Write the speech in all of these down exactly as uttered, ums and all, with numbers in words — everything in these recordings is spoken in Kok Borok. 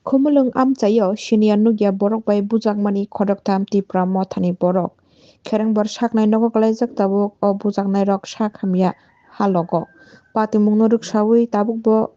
Khumulwng amchaio siniya nukya borok bai bujakmani khoroktham Tipra Mothani borok. Kherengbar saknai nogo kwlaijak tabuk o bujaknairok sak hamya halogo. Patimungno rwksawi tabukbo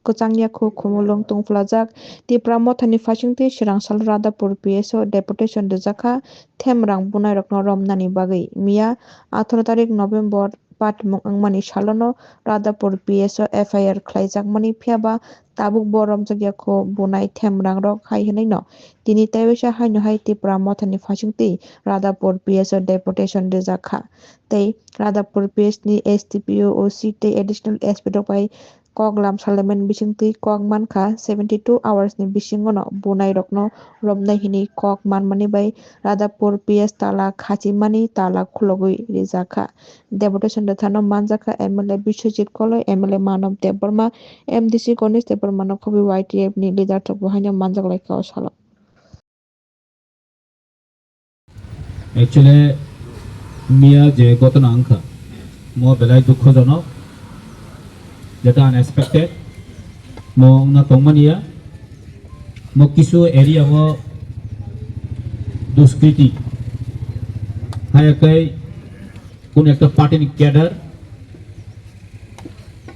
kwchangya khu Khumulwng tungphlajak. Tipra Mothani phaisingtwi swrang salo Radhapur P S O deputation rwjakha, themrang bunairokno romnani bagwi. Miya atharoh tarik November patimung wngmani salono Radhapur P S O F I R khlaijakmani, phiyaba tabukbo romjakya khu bunai themrangrok hai hwnwino tini teiwaisa haino hai Tipra Mothani phaisingtwi Radhapur P S O deputation rwjakha. Tei Radhapur P S ni S D P O, O C tei additional S P rok bai kok lam salaimani bisingtwi kok mankha, seventy two hours ni bisingono bunairokno romnai hwnwi kok manmani bai Radhapur P S tala khachimani tala khulogwi rijakha. Deputation rwthano manjakha M L A Biswajit Koloi, M L A Manav Debbarma, M D C Ganesh Debbarmano khobwi Y T F ni leader rokbo haino manjak laikha o salo. Actually, miya je ghotona wngkha, mo belai dukhojonok, jeta unexpected, mo wngna tongmaniya, mo kisu area o duskriti, haya kai kun ekta party ni cadre,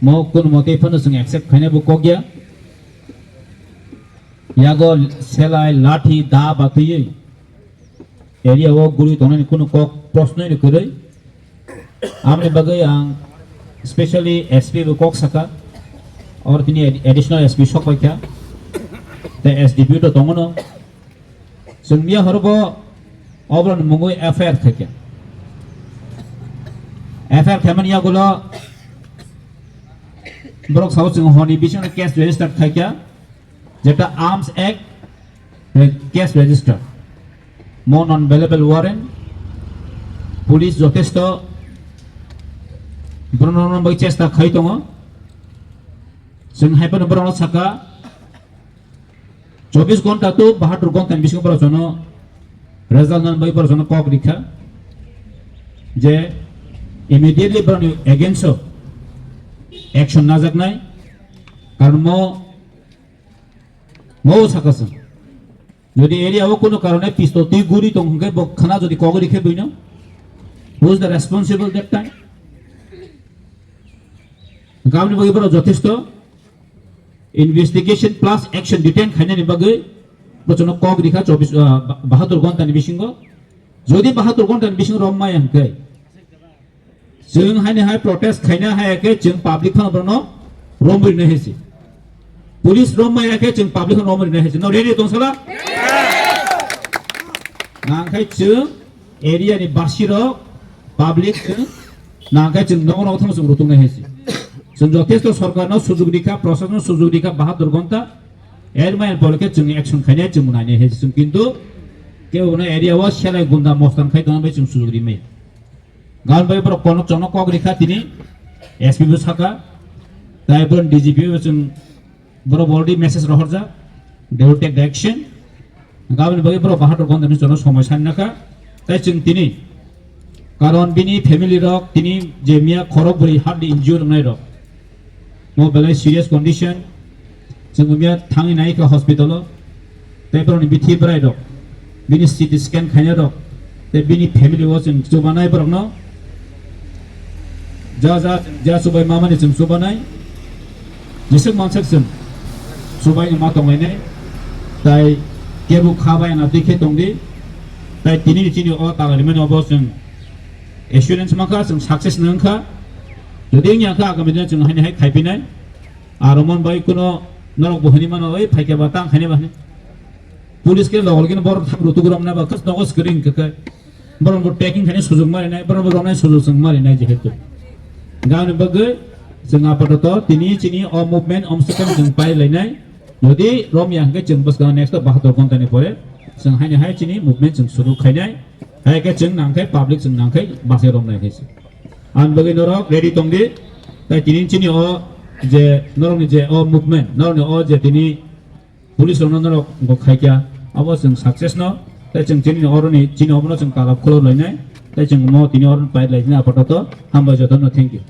mo kun mote phano chwng accept khainai bo kokya. Yago selai, lathi, da batwiwi area o guri tongnani kunu kok prosnoi ni kwrwi. Aboni bagwi ang specially S P bo kok saka, or tini ad-, additional S P sok paikha, tei S D P O to tongono. Chwng miya horo bo oboroni mungwi F I R khaikha. F I R khaimani yagulo borok sao chwng honi bisingo case register khaikha. Jeta Arms Act, re-, case register. Mo non bailable warrant, police jotesto borokno bai chesta khai tongo. Chwng hai phano borokno saka, chobbish ghonta to bahatur ghonta ni bisingo borok jono result nani bai borok jono kok rikha je immediately borokni against o action najaknai, karon mo Mo saka chwng. Jodi area o kono karone pistol twi guri tong hwnkhe bo khna jodi kogori khe buino, who is the responsible that time? Hwnkhe aboni bagwi borok jothesto investigation plus action detain khainani bagwi bochano kok rikha chobbish, ah, ba-, bahatur ghonta ni bisingo. Jodi bahatur ghonta ni bisingo rom maya hwnkhe, chwng haini hai protest khaina hai khe chwng public phano bono rom rinai hai se. Police rom maya khe chwng public phano rom rinai hai se. No ready tong sala? Nang khai chwng area ni basi rok public chwng nang khai chwng nogo nogo thang chwng rutungnai hai se. Chwng jothesto sorkar no sujug rikha, proshashan no sujug rikha, bahatur ghonta. Er mai pore khe chwng action khainai chwng nainai hai se. Chwng kintu kebo no area o selai gunda mostan khai tongma bai chwng sujug rimai. Gan bai borok kono chono kok rikha tini S P bo saka, tai borok D G P bo chwng borok already message rohorjak, they will take the action. Gaboni bagwi borok bahator ghonta ni chono somoi sanna kha, tai chwng tini, karon bini family rok tini je miya khorok bwrwi hardly injured wngnai rok, mo belai serious condition, chwng miya thangwi nai kha hospital o. Tei borokni bithi bwrai rok, bini C T scan khainai rok, tei bini family o chwng chubanai borokno ja ja, ja chubai mamani chwng chubanai, jeswk manswk chwng chubai ma tonglainai, tai kebo kha bai na twi khe tongdi, tai tini chini o talarimani obo chwng assurance mankha, chwng success nangkha, jodi wngya kha agami dino chwng haini hai khaipinai. Aro mon bai kuno norok bo hwnwi mano, "Oi, phaikhe ba tang khaini ba," hwnwi. Police khe logol khe borok thang rutuk romna ba, khas nogo screen khe khe. Borok bo taking khaini sujung mari nai, borok bo romnai sujung chwng mari nai jehetu. Gani bagwi chwng apatoto tini chini o movement om second chwng pai lai nai. Jodi romya hwnkhe chwng bwskang next o bahator ghonta ni pore chwng haini hai chini movement chwng suru khainai. Hai khe chwng nangkhe public chwng nangkhe bachai romnai khe se. Ang bagwi norok ready tongdi. Tai tini chini o je norokni je o movement, norokni o je tini police rokno norok bo khaikya, abo chwng success no. Tai chwng chini oroni chini obono chwng talab khulok lainai. Tai chwng mo tini oroni pai lainai apatoto. Hambai jotono, thank you.